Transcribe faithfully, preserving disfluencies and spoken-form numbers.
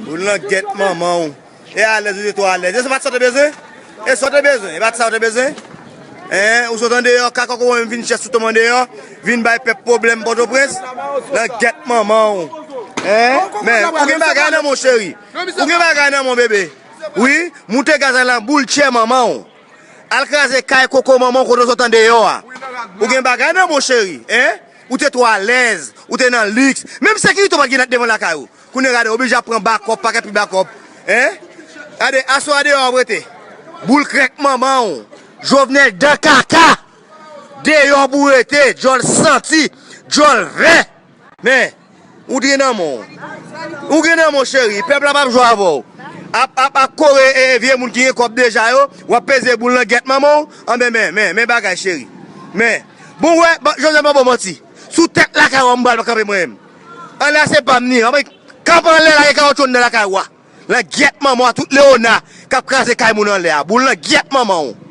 Ou langyèt manman w. E alèz ou te twò alèz. E se pa t sa w te bezwen? E sa w te bezwen? E pa t sa w te bezwen? Hein? Ou sot andeyò, kaka kòkò menm vin chèch sou tonm andeyò, vin bay pèp pwoblèm Pòtoprens. Langyèt manman w. Hein? Men, ou gen bagay nan men w cheri. Ou gen bagay nan men w bebe. Wi, moute gaz la nan boul tchè manman w. Al kraze kay koko manman w kote w sot andeyò a. Ou gen bagay nan men w cheri. Hein? Ou te twò alèz, ou te nan liks. Menm sekirite w pa t gen nan devan lakay ou. Kounye a gade, oblije ap pran bakòp, pakèt pi bakòp. Hein? Gade, aswè a deyò w ap rete. Boul krèk manman w. Jovenel dan kaka. Deyò pou w rete, djòl santi, djòl vè. Men, ou gen nan men w. Ou gen nan men w cheri, pèp la p ap jwe avè w. Ap, ap, ap kore e, e vye moun ki gen kòb deja yo, w ap peze boul langyèt manman w. Anben, men, men, men bagay cheri. Men, bon, wè, ban- Joseph pa bon manti. Sou tèt lakay w, m pral kanpe mwen menm. Anlè a se pa m ni. Anben, kanpe anlè la, e kawotchou anndan lakay w a. Langyèt manman w a, tout Leona k ap kraze kay moun anlè a. Boul langyèt manman w.